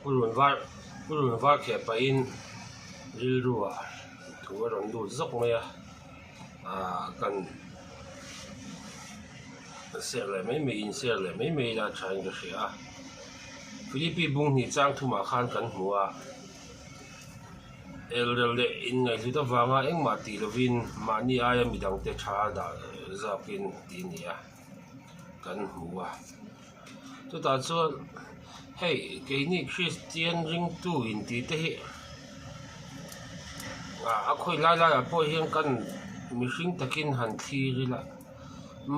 Purun var purun var kheh pahin rilru ah thu a rawn lut zawk mai a ah kan share leh mai mai in share leh mai mai ila tha in ka hria a Philippi bung hnih chang thumah khan kan hmu a. Elrel leh inngaihhlut avanga engmah tih lovin mahni aia midangte tha dah zakin tih a ni a, kan hmu a. Chutah chuan hei keini Kristian ringtu intih te hi a khawi lai laiah pawh hian kan mihring takin han thlir ila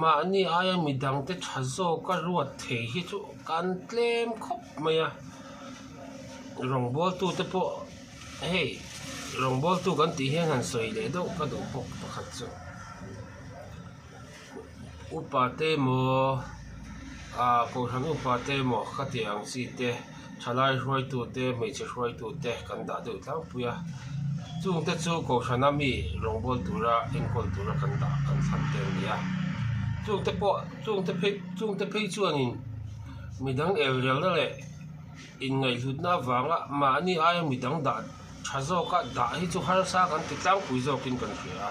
mahni aia midangte tha zawka ruat thei hi chu kan tlem khawp mai a. Rawngbawltute pawh hei rawngbawltu kan tih hian han sawi leh deuh ka duh bawk pakhat chu upa te emaw ah kohhran upa te emaw ka tih ang chi te thalai hruaitu te hmeichhe hruaitu te kan dah deuh tlangpui a chungte chu kohhrana mi rawngbâwl tura enkawl tura kan dah kan thlan te a ni a chungte pawh chungte phei chungte phei chuanin midang elrelna leh. Inngaihhlutna avanga mahni aia midang dah tha zawka dah hi chu harsa kan ti tlangpui zawkin kan hria a,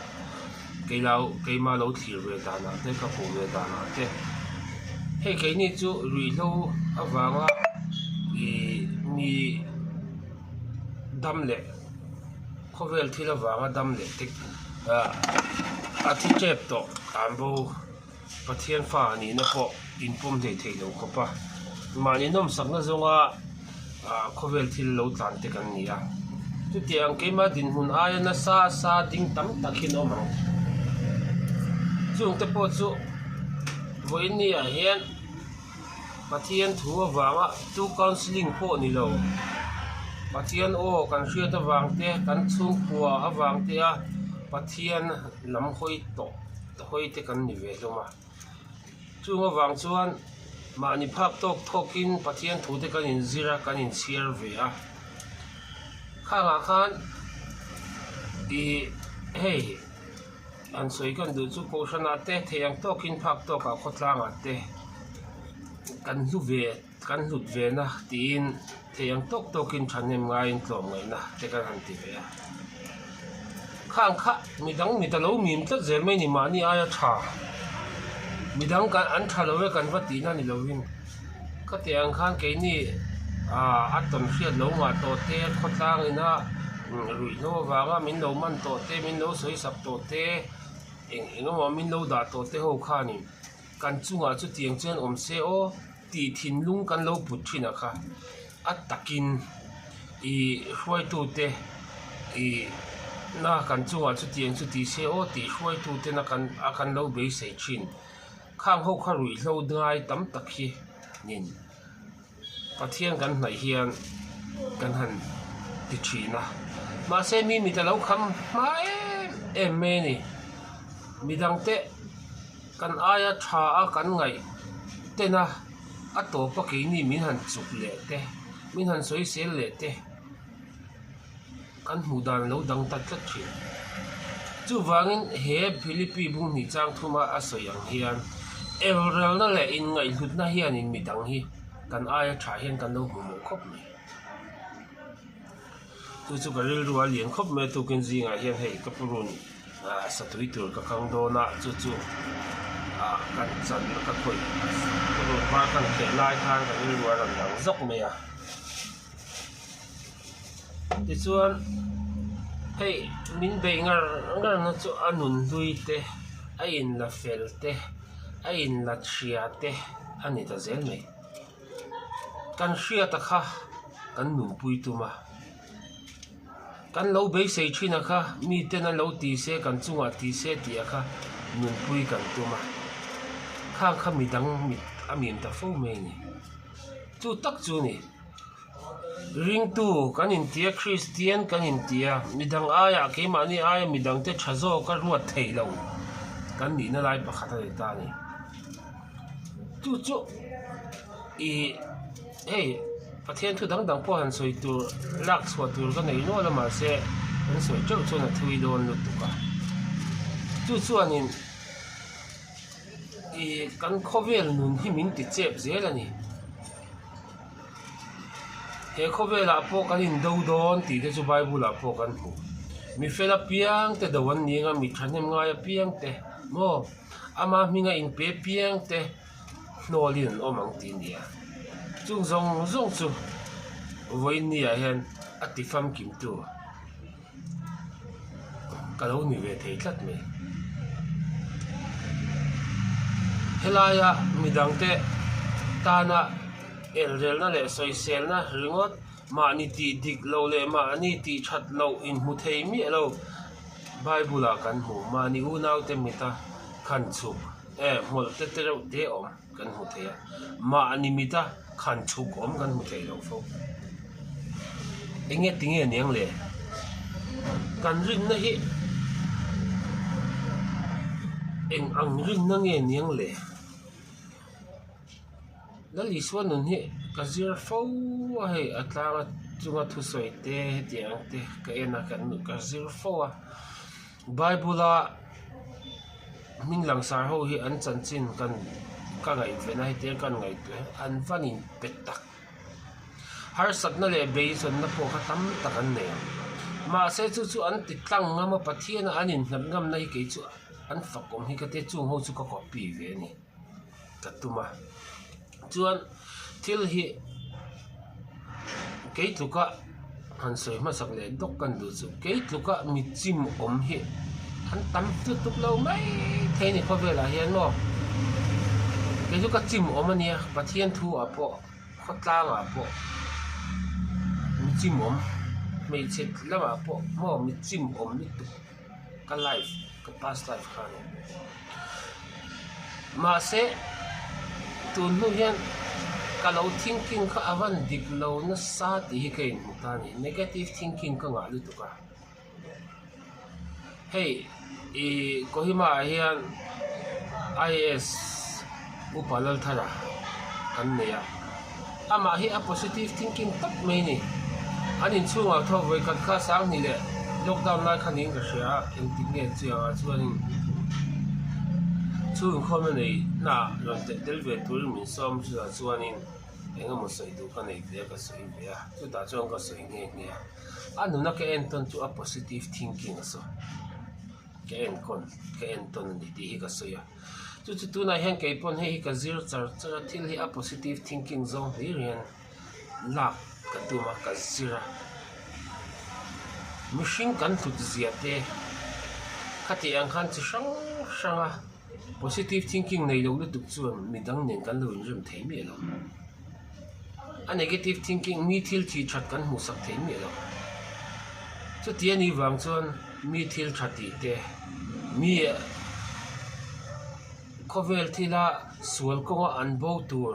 keilo keimah lo thlir ve danah te ka hmuh ve danah te hei keini chu ruihhlo avanga ih mi dam leh khawvel thil avanga dam leh te ah a thi tep tawh an bo. Pathian fa nihna pawh inpawm hlei thei lo khawp a, mahni nawmsakna zawnga ah khawvel thil lo tlan te kan ni a, chutiang keimah dinhmun aia nasa sa ding tam tak hi an awm ang. Chungte pawh chu vawiin ni ah hian Pathian thu avanga chu counselling pawh ni lo, Pathian aw kan hriat avang te, kan chhungkua avang te a Pathian lam hawi tawh. Hawi te kan ni ve hlawm a, chung avang chuan mahni phak tawk thawkin Pathian thu te kan inzir a, kan inchhiar ve a. Khangah khan ih hei an sawi kan duh chu Kohhranah te thei ang tawkin phak tawkah khawtlangah te kan hlu ve. Kan hlut ve na tiin thei ang tawk tawkin thahnem ngaiin tlawmngaihna te kan han ti ve a. Khang kha midang mit a lo mim tlat zel mai ni mahni aia tha. Midang kan an tha lo e kan va tihna ni lovin khatiang ang khan keini ah a tawn hriat lo ngah tawh te khawtlang ina ruihhlo avanga min lo man tawh te min lo sawi sak tawh te eng eng emaw min lo dah tawh te ho khanin Kan chungah chutiang chuan awm se aw tih thinlung kan lo put thin a kha. A takin ih hruaitute ih na kan chungah chutiang chu ti se aw tih hruaitute na kan a kan lo beisei thin. Khang ho kha ruihhlo ngai tam tak hi nin. Pathian kan hnaih hian kan han ti thin a, mahse mi mit a lo kham hma em em mai a ni. Midangte kan aia tha a kan ngaih ten a, a tawp a keini min han chuk leh te, min han sawisel leh te. Kan hmuh dan lo dang ta tlat thin. Chuvangin he Philippi bunghnih chang thuma a sawi ang hian elrelna leh inngaihhlutna hianin midang hi kan aia tha hian kan lo hmu mawh khawp mai. Chu chu ka rilru a lian khawp mai a tukin zingah hian hei ka purun satui tur ka kang dawn a chu chu ah kan chan ka khawih purun var kan kheh lai khan ka rilru a rawn dang zawk mai a. Tichuan hei min beih ngar ngar na chu a nun hlui te a in la fel te a in la chhia te a ni ta zel mai kan hriat a kha kan nunpui tum a kan lo beisei thin a kha mi ten an lo ti se kan chungah ti se tih a kha nunpui kan tum a khang kha midang mit a mim ta fo mai a ni chu tak chu a ni. Ringtu kan intia, Kristian kan intia, midang aia keimahni aia midangte tha zawka ruat thei lo kan nihna lai pakhat a ni ta a ni. Chu chu ih hei Pathian thu dang dang pawh han sawi tur lak chhuah tur ka nei nual a mahse an sawi teuh chuan a thui dawn lutuk a. Chu chuanin ih kan khawvel nun hi min ti chep zel a ni. He khawvelah pawh kan indo dawn tih te chu Bible ah pawh kan hmu. Mi fel apiang te do an ni anga mi thahnem ngai apiang te maw ama hminga inpe apiang te hnawlin an awm ang tih a ni a. Chung zawng zawng chu vawiin ni ah hian a ti famkim tu ka lo ni ve thei tlat mai. Helaia midangte tana elrelna leh sawiselna ringawt mahni tih dik loh leh mahni tih that loh inhmu thei miah lo Bible ah kan hmu. Mahni unaute mita khan chhuk eh hmawlh te te reuh te awm kan hmu thei a, mahni mita khan chhuk awm kan hmu thei lo fo. Enge tinge aniang le? Kan rinna hi eng ang rinna nge aniang le? Lal Isua nun hi ka zir fo a hei a tlanga chunga thusawi te hetiang te ka en a kan ka zir fo a Bible a hming langsar ho hi an chanchin kan ka ngaihven a hetiang kan ngaihtuah hian an van in pe tak. Harsatna leh beizawnna pawh kha tam tak an nei ang. Mahse chu chu an ti tlang ngam a, Pathiana an inhnat ngamna hi kei chu an fak awm hi ka tia chung ho chu ka copy ve a ni ka tum a. Chuan thil hi kei tluka han sawi hmasak leh dawk kan duh chu kei tluka mi chim awm hi an tam lutuk lo mai thei a ni khawvelah hian maw kei chu ka chim awm a nia Pathian thu ah pawh khawtlangah pawh mi chim awm hmeichhe lamah pawh maw mi chim awm lutuk ka life ka past life kha a ni mahse tun hnu hian ka lo thinking kha a van dik lo nasa tih hi ka inhmu ta a ni negative thinking ka ngah lutuk a hei ih Kohima ah hian I_S upa Lalthara an nei a amah hi a positive thinking tak mai a ni an inchhungah thawk vawikhat kha sanghnih leh lockdown lai kha niin ka hria a engtik nge chiang ah chuanin chhung inkhawmna nei hnaah rawn telh tel ve turin min sawm chutah chuanin eng emaw sawi duh ka nei ve a ka sawi ve a chutah chuan ka sawi nghe nghe a a nuna ka entawn chu a positive thinking a sawi ka enkawn ka entawn a ni tih hi ka sawi a. Chu chu tunah hian kei pawn hei hi ka zir char char a thil hi a positive thinking zawng hlir hian lak ka tum a ka zir a mihring kan hlut zia te khati ang khan chi hrang hrang a positive thinking nei lo lutuk chuan midang nen kan lo inrem thei miah lo a negative thinking mi thil thih that kan hmuh sak thei miah lo chuti a nih vang chuan. Mi thil tha tih te, mi khawvel thila sual kawnga an bo tur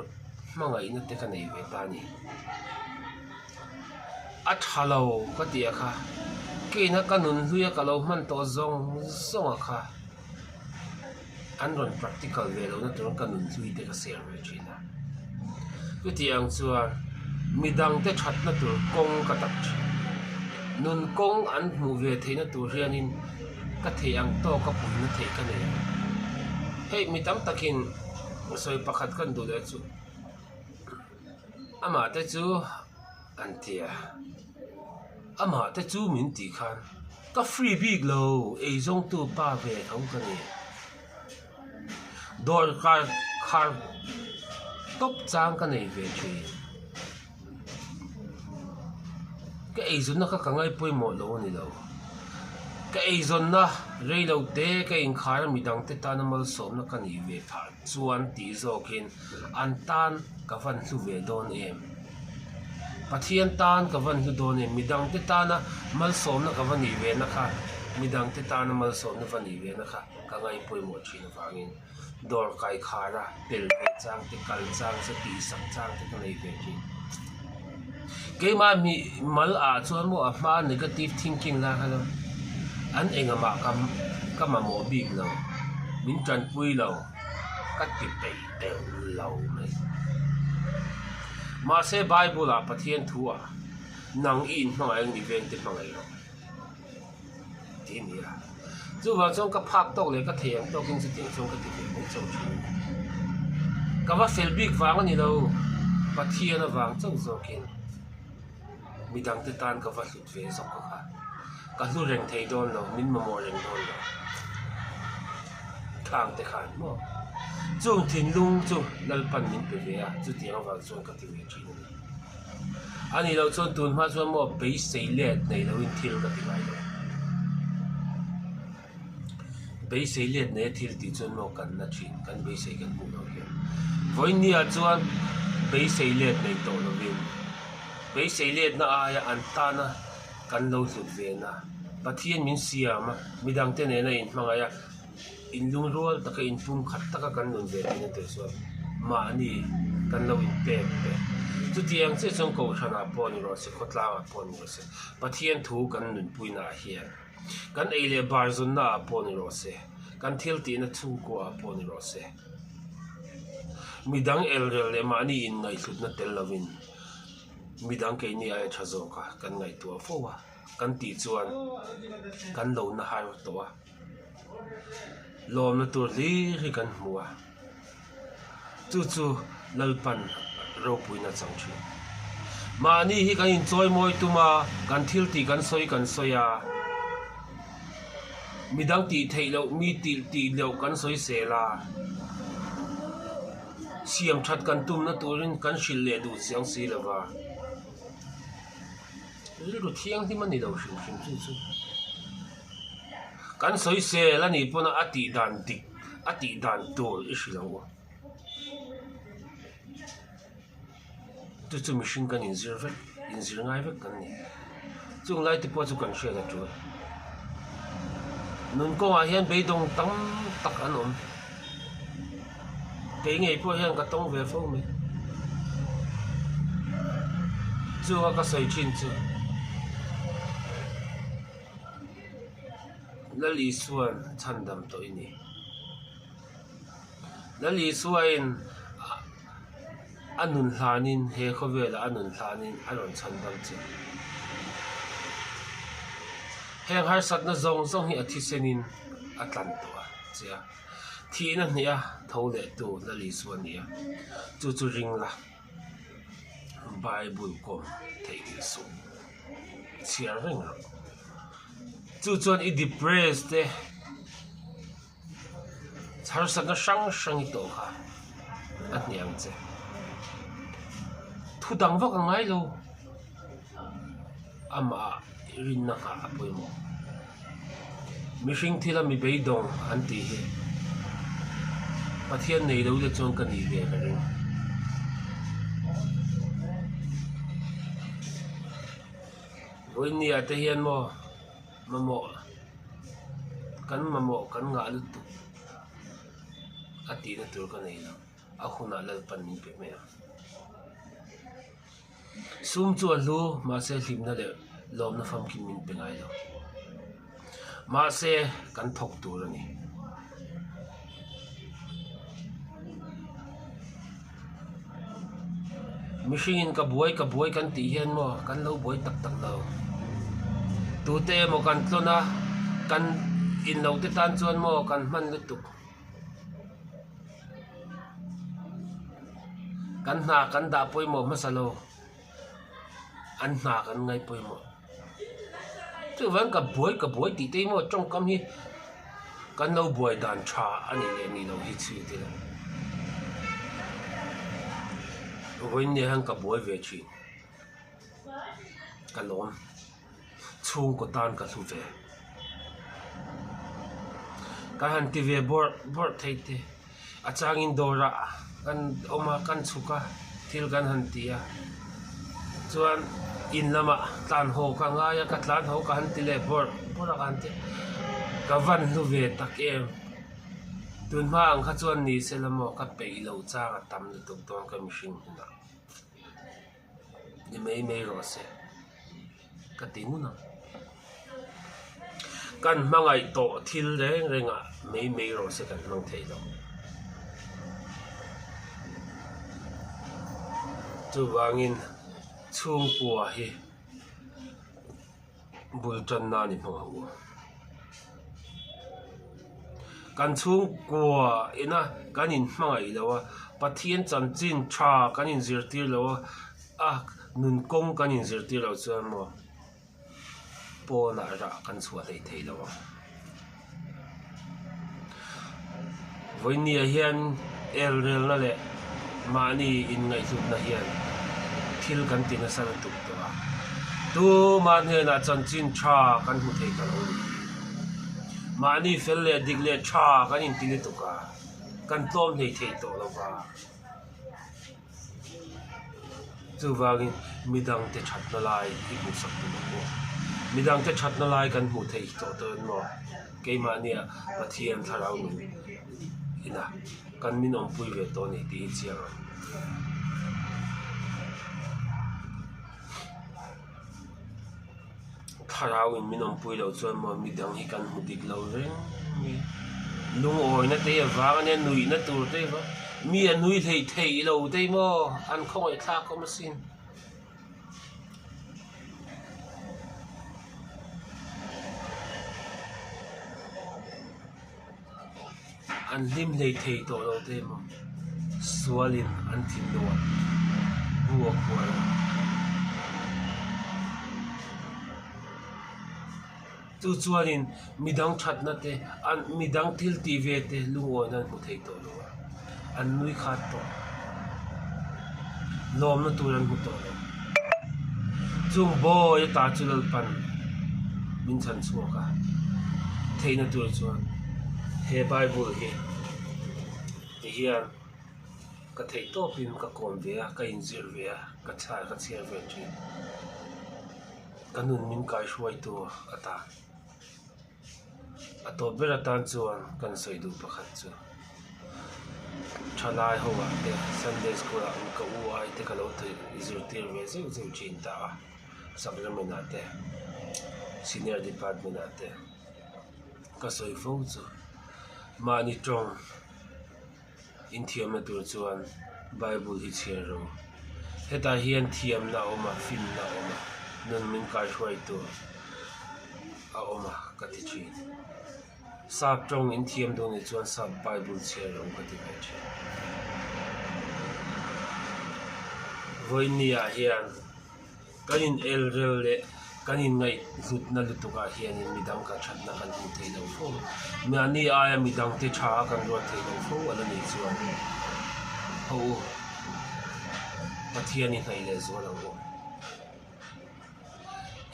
hmangaihna te ka nei ve ta a ni. A tha lo ka tih a kha, keina ka nun hluia ka lo hman tawh zawng zawng a kha an rawn practical ve lohna turin ka nun hlui te ka share ve thin a. Chutih ang chuan midangte thatna tur kawng ka tak thin. Nun kawng an hmuh ve theihna tur hianin ka theih ang tawka puina theih ka nei ang. Hei mi tam takin sawi pakhat kan duh leh chu amah te chu an ti a, amah te chu min tih khan ka free bik lo eizawngtu pa ve tho ka ni. Dawr kar khar tawp chang ka nei ve thin. Ka eizawnna kha ka ngai pawimawh lo a ni lo. Ka eizawnna rei lo te ka inkhar a midang te tana malsawmna ka nih ve phah chuan tih zawkin an tan ka van hlu ve dawn em. Pathian tan ka van hlu dawn em midang te tana malsawmna ka va nih ve na kha midang te tana malsawmna va nih ve na kha. Ka ngaih pawimawh thin avangin dawr kai khar a tel ve chang te kal chang te tihsak chang te ka nei ve thin. Keimah mi mal ah chuan maw a hma negative thinking lai kha chuan an engah ka ka mamawh bik lo min tanpui lo ka ti peih deuh lo mai. Mahse Bible ah Pathian thu ah nang i inhmangaih ang i vengte hmangaih rawh. Tih a ni a. Chuvang chuan ka phak tawk leh ka thei ang tawkin chutiang chuan ka ti ve mai chauh thin a ni. Ka va fel bik vang a ni lo, Pathian avang chauh zawkin. Midangte tan ka va hlut ve zawk ka kha. Ka hlu reng thei dawn lo, min mamawh reng dawn lo. Khang te khan maw? Chung thinlung chu Lalpan min pe ve a, chutiang avang chuan ka ti ve thin a ni. A nih loh chuan tun hma chuan maw beisei let nei loin thil ka ti ngai lo. Beisei let nei a thil tih chuan maw kan na thin, kan beisei kan hmuh loh hian. Vawinia chuan beisei let nei tawh lovin beisei letna aia an tana kan lo hlut ve na, Pathian min siam a, midangte nena inhmangaih a, inlungrual taka inpumkhat taka kan nun ve tihna tur chuan mahni kan lo inpek te. Chutiang chiah chuan Kohhranah pawh ni rawh se, khawtlangah pawh ni rawh se, Pathian thu kan nunpuinaah hian kan ei leh bar zawnnaah pawh ni rawh se, kan thil tihna chhungkuaah pawh ni rawh se, midang elrel leh mahni inngaihhlutna tel lovin midang keini aia tha zawk a kan ngaihtuah fo a, kan tih chuan kan lo na har tawh a, lawmna tur hlir hi kan hmu a, chu chu Lalpan ropuina chang thin. Mahni hi kan inchawi mawi tum a, kan thil tih kan sawi kan sawi a, midang tih theih loh mi tih tih loh kan sawi sel a. Siam that kan tumna turin kan hrilh leh duh chiang si lo va, rilru thianghlim a ni lo hrim hrim chu chu. Kan sawi sel a nih pawn a tih dan dik a tih dan tur i hrilh ang u. Chu chu mihring kan inzir vek inzir ngai vek kan ni. Chung lai te pawh chu kan hriat a tul. Nun kawngah hian beidawng tam tak an awm. Kei ngei pawh hian ka tawng ve fo mai. Chunga ka sawi thin chu Lal Isua'n chhandam tawh i ni. Lal Isuain a nun hlanin he khawvelah a nun hlanin a rawn chhandam che. Heng harsatna zawng zawng hi a thisenin a tlan tawh a che a, thihna hneha tho leh tu Lal Isua a ni a, chu chu ring la Bible kawm theihnghilh suh chhiar reng rawh. Chu chuan i depress te. Harsatna hrang hrang i tawh kha a hne ang che. Thu dang vak a ngai lo. Amah i rinna nghah a pawimawh. Mihring thila mi beidawng an tih hi Pathian nei lo te chuan ka nih ve ka ring. Vawinia te hian maw. Mamawh kan mamawh kan ngah lutuk a tihna tur ka nei lo, a hunah Lalpan min pe mai ang. Sum chu a hlu mahse hlimna leh lawmna famkim min pe ngai lo. Mahse kan thawk tur a ni. Mihringin ka buai ka buai kan tih hian maw kan lo buai tak tak lo. Tute emaw kan tlawn a, kan in lo te tan chuan maw kan hman lutuk. Kan hna kan dah pawimawh hmasa lo, an hna kan ngaih pawimawh. Chuvang ka buai ka buai tih te hi maw tawngkam hi kan lo buai dan tha a nih leh nih loh hi chhui te lo. Vawiin nia hian ka buai ve thin ka lawm chhungkaw tan ka hlu ve. Ka han ti ve bawrh bawrh thei te a changin dawrah kan awm a kan chhuk a thil kan han ti a chuan in lamah tlan haw ka ngai a ka tlan haw ka han ti leh bawrh bawrh a ka han ti ka van hlu ve tak em tun hma ang kha chuan ni se la maw ka peih loh chang a tam lutuk dawn ka mihring hunah ni mai mai rawh se. Ka ti ngun ang. Kan hmangaih tawh thil reng rengah mai mai rawh se kan hmang thei lo. Chuvangin chhungkua hi bul tanna a ni hmang ang u. Kan chhungkua ina kan inhmangaih lo a, Pathian chanchin tha kan inzirtir lo a. A nun kawng kan inzirtir loh chuan maw pawnah rah kan chhuah hlei thei lo ang. Vawinia hian elrelna leh mahni inngaihhlutna hian thil kan ti nasa lutuk tawh a, tuma hnenah chanchin tha kan hmu thei ta lo a ni. Mahni fel leh dik leh tha kan inti lutuk a, kan tlawm hlei thei tawh lo va. Chuvangin midangte thatna lai i hmuhsak tum ang u. Midangte thatna lai kan hmuh theih tawh dawn maw? Keimahnia Pathian thlarau nung ina kan min awmpui ve tawh a ni tih hi chiang ang. Thlarau in min awmpui loh chuan maw midang hi kan hmu dik lo reng mai a, lungawina te hi a vang a nia, nuihna tur te hi a vang, mi a nui hleih theih lo te hi maw an khawngaih thlak awm asin. An hlim hlei thei tawh lo te emaw sualin an thinlung a bu a khuar a. Chu chuanin midang thatna te an midang thil tih ve te lungawina an hmu thei tawh lo a, an nui khat tawh. Lawmna tur an hmu tawh lo. Chung bawi ata chu Lalpan min chhan chhuak a, theihna tur chuan he Bible hi ti hian ka theih tawpin ka kawm ve a, ka inzir ve a, ka chhar ka chhiar ve thin. Ka nun min kaihruaitu atan A tawp ber atan chuan kan sawi duh pakhat chu thalai ho ah te Sunday school ah ka u ai te ka lo zirtir ve zeuh zeuh thin ta a supplement ah te senior department ah te ka sawi fo chu mahni tawng Inthiamna tur chuan Bible hi chhiar rawh. Hetah hian thiamna a awm a, finna a awm a, nun min kaihruai tur a awm a ka ti thin. Sap tawng inthiam dawn nih chuan sap Bible chhiar rawh ka ti ve thin. Vawiinniah hian. Kan in elrel leh kan in ngaihhlutna lutuk ah hianin midang kan thatna kan hmuh theih loh fo. Mahni aia midangte tha a kan ruat theih loh fo a la nih chuan ho u Pathian i hnaih leh zual ang u.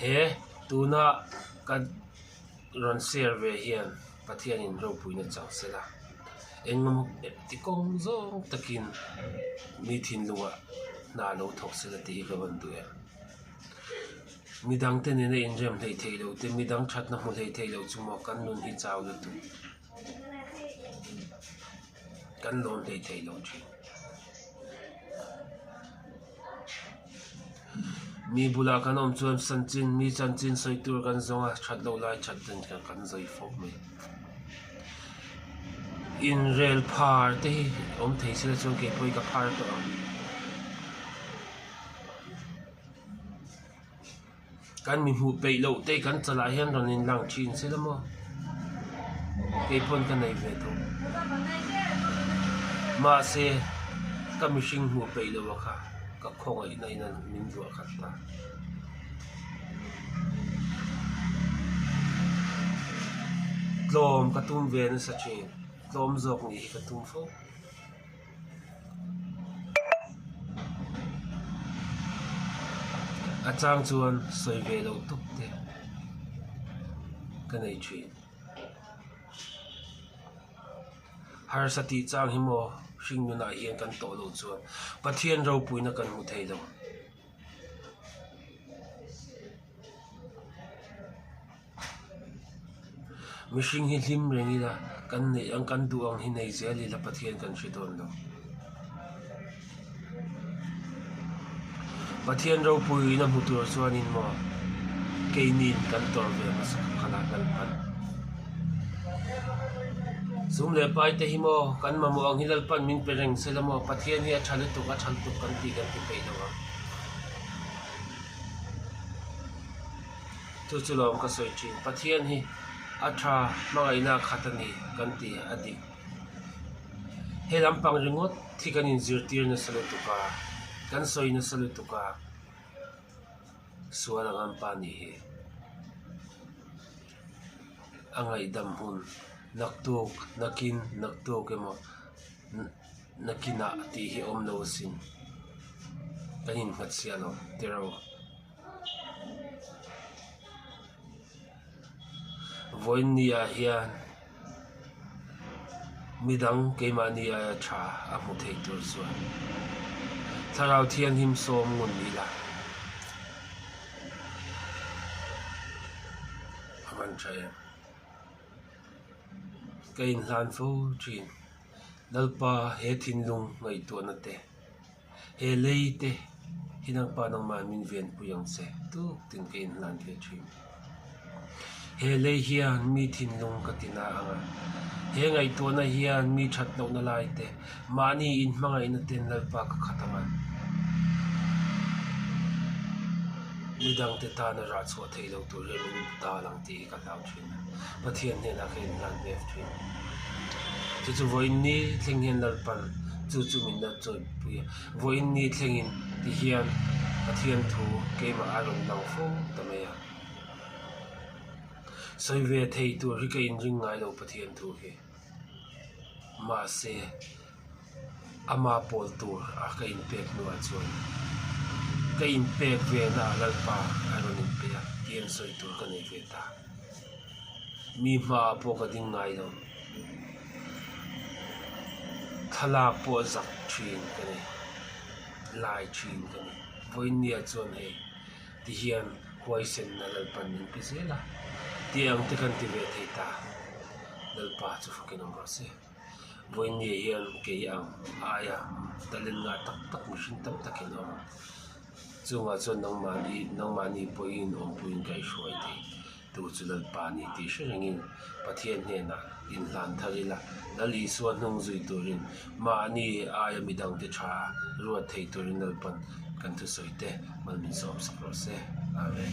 He tuna kan rawn share ve hian Pathianin ropuina chang sela engemaw ti kawng zawng takin mi thinlungah hna lo thawk sela tih hi ka rawn duh em. Midangte nena inrem hleih theih loh te midang thatna hmu hleih theih loh chu maw kan nun hi chau lutuk kan lawm hleih theih loh thin. Mi bulah kan awm chuan chanchin mi chanchin sawi tur kan zawng a that loh lai that dan kha kan zawi fo mai. Inrel phar te hi awm thei sela chuan kei pawh hi ka phar tawh ang. Kan mi hmuh peih loh te kan chalah hian rawn in lang thin sela maw kei pawn ka nei ve tawh mahse ka mihring hmuh peih loh a kha ka khawngaihna in min vuah khat ta. Tlawm ka tum ve nasa thin tlawm zawk nih hi ka tum fo. A chang chuan sawi ve loh tawp te ka nei thin. Harsa tih chang hi maw hringnunah hian kan tawh loh chuan Pathian ropuina kan hmu thei lo. Mihring hi hlim reng ila kan neih ang kan duh ang hi nei zel ila Pathian kan hre dawn lo. Pathian ropuiin a hmu tur chuanin maw keiniin kan tawrh ve hmasa kha kha Lalpan. Sum leh pai te hi maw kan mamawh ang hi Lalpan min pe reng se la maw Pathian hi a tha lutuk a tha lutuk kan tih kan ti peih lo ang. Chu chu lawm ka sawi thin. Pathian hi a tha hmangaihna a khat a ni kan ti a dik. He lampang ringawt hi kan inzirtir nasa lutuk a. Kan sawi nasa lutuk a, sual ang an pa nih hi. A ngaihdam hun naktuk nakin naktuk emaw nakinah tih hi awm lo asin. Kan innghat chiah lo tiraw. Vawiin ah hian midang keimahni aia tha a hmu thei tur chuan thlarau thianghlim sawm ngun ila a van tha em. Ka inhlan fo thin Lalpa he thinlung ngaihtuahna te. He lei te hi nangpa nangmah min venpui ang che tuk tin ka inhlan ve thin. He lei hian mi thinlung ka ti na ang a, he ngaihtuahna hian mi that lohna lai te, mahni inhmangaihna ten Lalpa ka khat ang a, midangte tana rah chhuah theih lo tur hian min dal ang tih hi ka hlau thin a, Pathian hnenah ka inhlan ve thin. Chu chu vawiin ni thleng hian Lalpan chu chu min la chawipui a, vawiin ni thlengin ti hian Pathian thu keimah a rawn lang fo ta mai a. Sawi ve thei tur hi ka inring ngai lo Pathian thu hi. Mahse, ama pawl tur a ka inpek hnuah chuan ka inpek ve na ah Lalpa a rawn inpe a tih an sawi tur ka nei ve ta. Mi hmaah pawh ka ding ngai lo. Thlalak pawh zak thin ka ni, lai thin ka ni. Vawiinnia chuan hei ti hian huaisenna Lalpan min pe zel a, tih ang te kan ti ve thei ta. Lalpa chu fakin awm rawh se. Vawiinnia hian kei ang aia talent ngah tak tak mihring tam takin a awm. Chungah chuan nangmahni nangmahni pawhin awmpuiin kaihhruai thei tu chu Lalpa a ni tih hre rengin Pathian hnenah inhlan thar ila, Lal Isua hnung zui turin mahni aia midangte tha ruat thei turin Lalpan kan thusawi te mal min sawm sak rawh se. Amen.